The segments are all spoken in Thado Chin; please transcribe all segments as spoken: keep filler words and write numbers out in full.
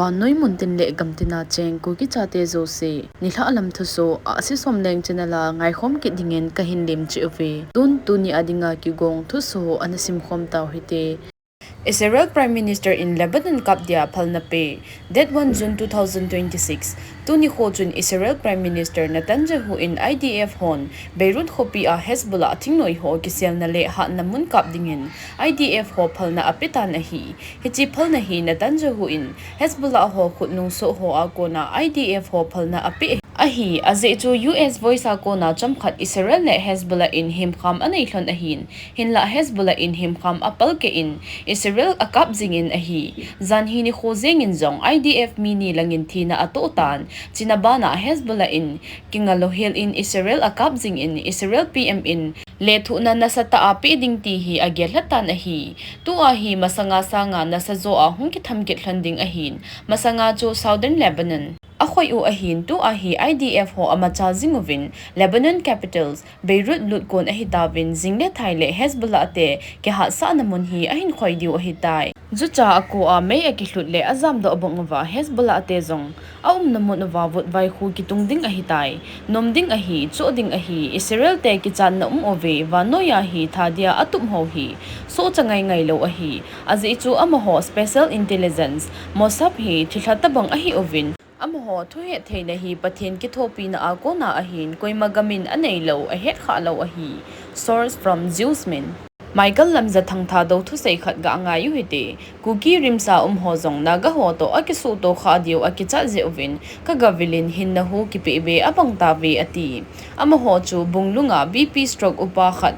Vannoi muntin le gamtina cheng Kuki chate jouse, nilhah lam thusoh, Ahsi Somleng channel a ngaikhom kit dingin kahin lemcheh uve. Tun tuni a dinga kigong thusoh ana simkhom tau hite. Israel Prime Minister in Lebanon kap dia phalna pe. Date one June two thousand twenty-six. Tuni kho chun Israel Prime Minister Netanyahu in I D F hon Beirut khopi a Hezbollah thingnoi ho kiselna le hatna mun kap dingin I D F ho phalna apetan ahi. Hiche phalna hi Netanyahu in Hezbollah ho khut nungsoh ho a kona I D F ho phalna ape ahi. Ajeh chu U S voice a kona chomkhat Israel le Hezbollah in hemkham anei lhon ahin, hinlah Hezbollah in hemkham apalkeh in Israel akap jingin ahi. Janhi nikho jengin jong I D F mi ni langin thina atoh tan, chuna bana Hezbollah in kinga louhel in Israel akap jingin Israel P M in lethuhna nasatah a pe ding ti hi agel lhatan ahi. Tua hi masanga sanga nasajo a hung kitham kit lhon ding ahin, masanga chu Southern Lebanon akhoi u ahin, tua hi I D F ho amachal jing uvin Lebanon capitals Beirut lut kon ahitauvin, jing le thai le Hezbollah te kihatsahna mun hi ahin khoi diu ahitai. Jucha a ko a mei akilhut le ajamdoh bang uva Hezbollah te jong aumna mun uva vutvai khu kitung ding ahitai. Nom ding ahi, choh ding ahi, Israel te kichatna um uve, vannoiya hi tha dia atup ho hi sohcha ngaingai lou ahi. Ajeh chu amaho Special Intelligence, Mossad hi thilha tabang ahiuvin, amaho thuhet theina hi Pathen kithopina a kona ahin, koima gamin anei lou, ahet khah lou ahi. Source from Jews Min. Michael Lamjathang Thadou thusei khat ga ngai u hite. Kuki RIMS a um ho jong Naga ho toh akisuhto kha diu akichat jeh uvin, kagavilin hinna hu kipeh be abang tauve ati. Amaho chu Bunglung a B P stroke upa khat,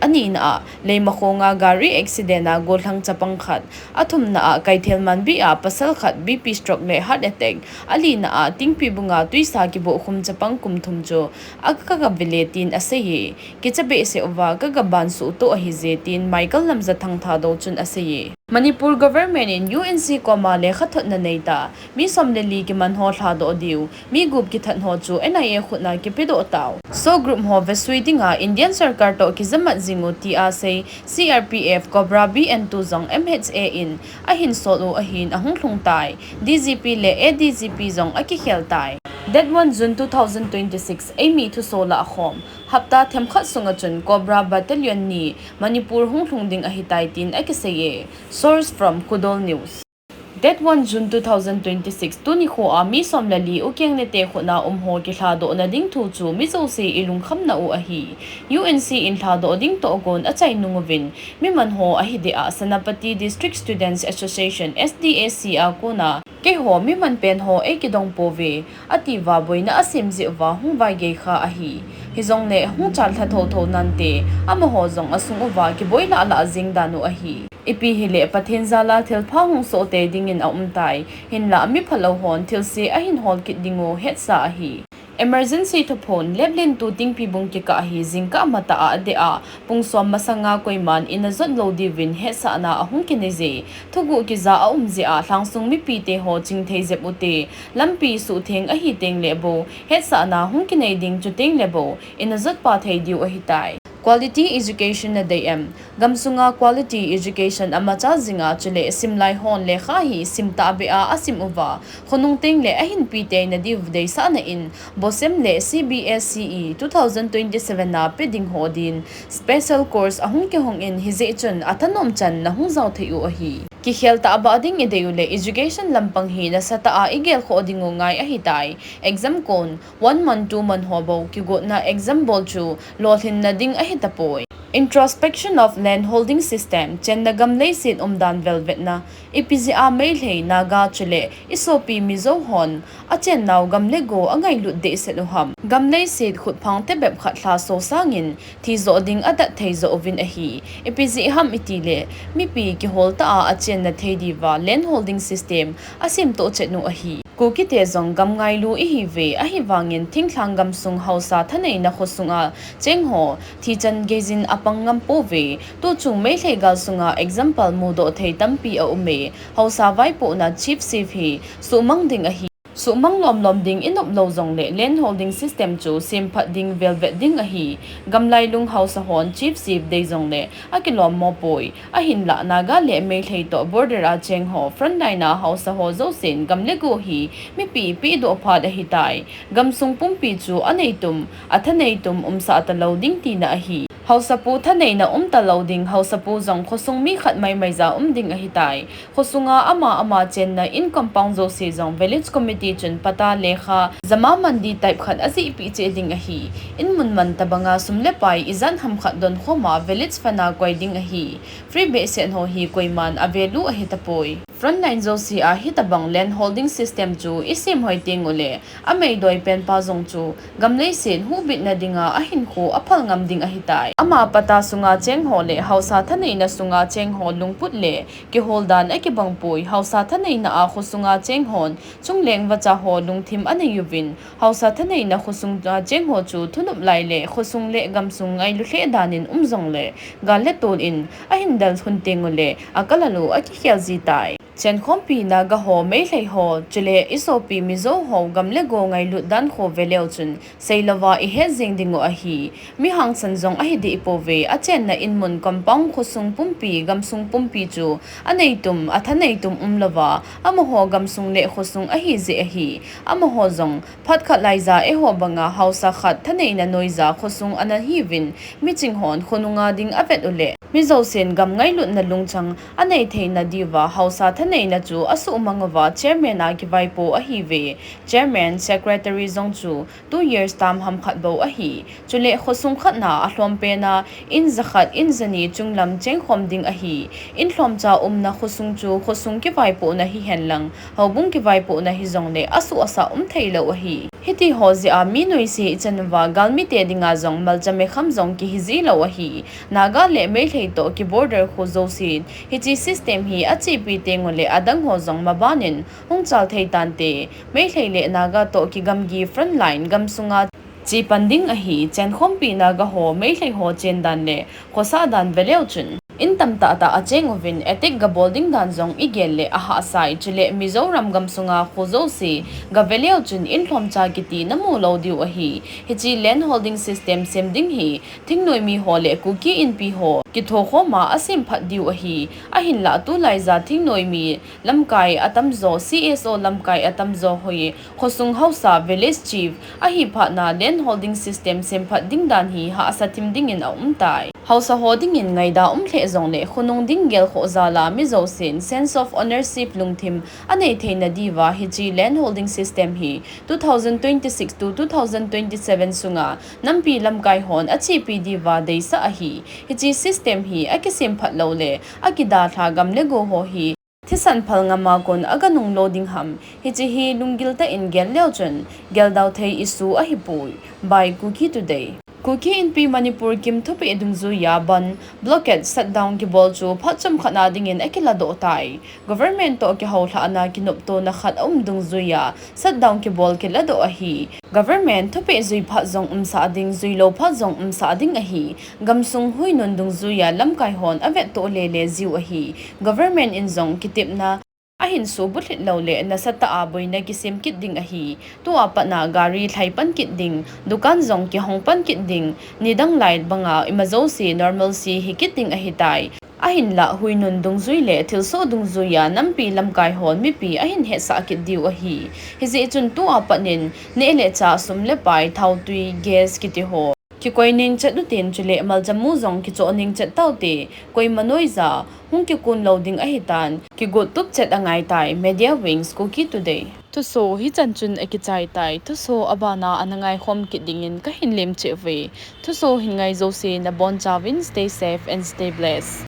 anina a Leimakhong a gari accident a gollhang chapang khat, athumna a Kaithelmanbi a pasal khat B P stroke le heart attack, alina a Tingpibung a tuisa kibohkhum chapang kum thum chu akagavile tin aseiye. Kicha behseh uva kagaban suhto ahije tin Michael Lamjathang Thadou chun aseiye. Manipur government in U N C koma lekhathotna neita, mi som le li kiman ho lhadoh diu, mi gup kithat ho chu N I A khutna kipedoh tau. SoO group ho vesui dinga Indian sorkar toh kijamat jing u tia sei C R P F, Cobra B and two jong M H A in ahin sol u ahin ahung lhung tai. D G P le A D G P jong akikhel tai. Date one June two thousand twenty-six, eimi thusoh lah khom. Hapta themkhat sunga chun Cobra Battalion ni Manipur hung lhung ding ahitai tin akiseiye. Source from Khudol News. Date one June two thousand twenty-six, tuni kho a mi som le li ukeng nete khutna um ho kilhadohna ding thu chu mi jouse ilungkhamna u ahi. U N C in lhadoh ding toh gon achai nung uvin, mi man ho ahi deh a Senapati District Students Association, S D A C a kona keiho mi man pen ho eikidong pouve, ati uva boina asem jeh uva hung vaigei kha ahi. Hijongle hung chalha thotho nante, amaho jong asung uva kiboi lahlah jeng dan u ahi. Ipi hile Pathen jal a thilpha hung soh tei dingin aum tai, hinlah mi phalou hon thilse ahin hol kit ding u hetsa ahi. Emergency thuphon, Leplintu Tingpibung kikah hi jingkah matah a adeh a, pung som masanga koiman ina jot lou diuvin hetsahna ahung kinei je. Thuguh kija aum jeh a lhangsung mipite ho chingthei jep ute, lampi suhtheng ahi tengle bou, hetsahna hung kinei ding, chuteng le bou ina jotpa thei diu ahitai. Quality education nadei em? Gamsunga quality education amachal jinga, chule simlai hon lekha hi sim tahbeh a asim uva, khonung tengle ahin pi teina diu deisahna in, BOSEM le C B S C E two thousand twenty-seven a pe ding ho din special course ahung kihong in, hijeh chun athanom chan nahung jao thei u ahi. Kikhel tahbeh ding idei ule education lampang hi nasatah a igel khoh ding u ngai ahitai. Exam kon one month, two month ho bou kigotna exam bol chu lolhinna ding ahitapoi. Introspection of land holding system, chenna gam leiset umdan velvetna, ipi jeh a Meitei, Naga chule isopi Mizo hon achennau gam le go angailut dehset u ham? Gam leiset khutphang tebep khat lhaso sangin thijoh ding adat thei joh uvin ahi. Ipi jeh ham itile, mipi kihol tah a achenna thei diuva land holding system asemtoh chet u ahi. Kukite jong gam ngailu ihiuve, ahivangin thinglhang gamsung haosa thaneina khosunga cheng ho thichan geijin apang ngam pouve. Tuchung Meitei gal sunga example mudoh thei tampi aume. Haosa vaipohna chief chief hi suhmang ding ahi. Suhmang lomlom ding inop lou jongle land holding system chu semphat ding velvet ding ahi. Gamlailung haosa hon chief chief dei jongle akilom mopoi. Ahinlah Naga le Meitei toh border a cheng ho frontline a haosa ho jousen gam le go hi mipi pehdoh phat ahitai. Gamsung pumpi chu aneitum, athaneitum umsah talou ding tina ahi. Haosapu thaneina umtalou ding, haosapu jong khosung mi khat maimai ja um ding ahitai. Khosunga ama ama chenna in compound jouse jong village committee chun patta lekha, jama mandi type khat ajihpeh cheh ding ahi. In mun man tobanga sum le pai ijat ham khat donkhoma village fund a koi ding ahi. Free behseh ho hi koiman avalue ahitapoi. Frontline jouse a hitobang land holding system chu isem hoi tengule, ameidoi penpa jong chu gam leiset huhbitna dinga ahinkho aphal ngam ding ahitai. Ama patta sunga cheng ho le haosa thaneina sunga cheng ho lungput le kihol dan akibangpoi. Haosa thaneina a khosunga cheng hon chungleng vacha ho lungthim anei uvin, haosa thaneina khosunga cheng ho chu thunop lai le khosung le gamsung ngailu lheh danin um jongle gal le tol in ahin del lhun tengule akalal u akikhel jitai. Chenkhompi Naga ho, Meitei ho chule isopi Mizo ho gam le go ngailut dan khu veleu chun seilouva ihet jeng dingu ahi. Mi hangsan jong ahideh pouve, achenna in mun compound khosung pumpi, gamsung pumpi chu aneitum, athaneitum umlouva amaho gamsung le khosung ahijeh ahi. Amaho jong phat khat laija eiho banga haosa khat thaneina noija khosung anahiuvin, miching hon khonunga ding avet uleh mi jousen gam ngailutna lungchang anei theina diuva haosa thaneina chu asuhmang uva chairman a kivaipo ahiuve. Chairman, secretary jong chu two years term ham khat bou ahi. Chule khosung khatna alhom pena in jakhat in jani chunglam chengkhom ding ahi. In lhomcha umna khosung chu khosung kivaipohna hihen lang, houbung kivaipohna hijongle asuh asah um theilou ahi. Hitiho jeh a mi noise ichan uva galmite dinga jong malcha mekham jong kihi jilou ahi. Naga le Meitei toh ki border khu jousen hiche system hi achepi tengule adang ho jong mabanin hung chal thei tante. Meitei le Naga toh kigamgi frontline gamsunga chepan ding ahi. Chenkhompi Naga ho, Meitei ho chendan le khosah dan veleu chun in tamtah tah acheng uvin attack gabol ding dan jong igel le ahahsai. Chule Mizoram gamsunga kho jouse gaveleu chun in lhomcha kiti namu lou diu ahi. Hiche land holding system sem ding hi thingnoimi ho le Kuki Inpi ho kithokhoma asemphat diu ahi. Ahinlah tulaija thingnoimi lamkai atamjo, C S O lamkai atamjo ho hi khosung haosa, village chief, ahiphatna land holding system semphat ding dan hi hahsa thim dingin aumtai. Haosa ho dingin ngaida um lheh jongle khonung ding gelkhoh jala mi jousen sense of ownership lungthim anei theina diuva hiche land holding system hi two thousand twenty-six to two thousand twenty-seven sunga nampi lamkai hon achepi diuva deisah ahi. Hiche system hi akisemphat loule akidalha gam le go ho hi thisan phal ngama kon aganung lou ding ham? Hiche hi lunggil tah in gel leu chun geldau thei issue ahipoi. By Kuki Today. Kuki Inpi Manipur kim thupeh dungjuiya bandh, blockade, shutdown kibol chu phat chomkhat na dingin akiladoh tai. Government toh kihoulhahna kinoptona khat aum dungjuiya shutdown kibol kiladoh ahi. Government thupeh jui phat jong umsah ding, juilou phat jong umsah ding ahi. Gamsung huinun dungjuiya lamkai hon avettoh lele jiu ahi. Government in jong kitepna ahin subulhit loule nasatah a boina kisem kit ding ahi. Tua patna gari lhai pan kit ding, dukan jong kihong pan kit ding, nidang lai banga imajouse normalcy hikit ding ahitai. Ahinlah huinun dungjui le thilsoh dungjuiya nampi lamkai hon mipi ahin hetsah kit diu ahi. Hijeh chun tua patnin neh le chah, sum le pai, thaotui, gas kitiho kikoi nengchet utin, chule maljamu jong kichoh nengchet taute. Koima noija hung kikun lou ding ahitan, kigot tupchet angaitai. Media Wings, Kuki Today. Thuso hichan chun akichaitai. Thuso abana ana ngaikhom kit dingin kahin lemcheh uve. Thuso hin ngai jouse nabonchauvin stay safe and stay blessed.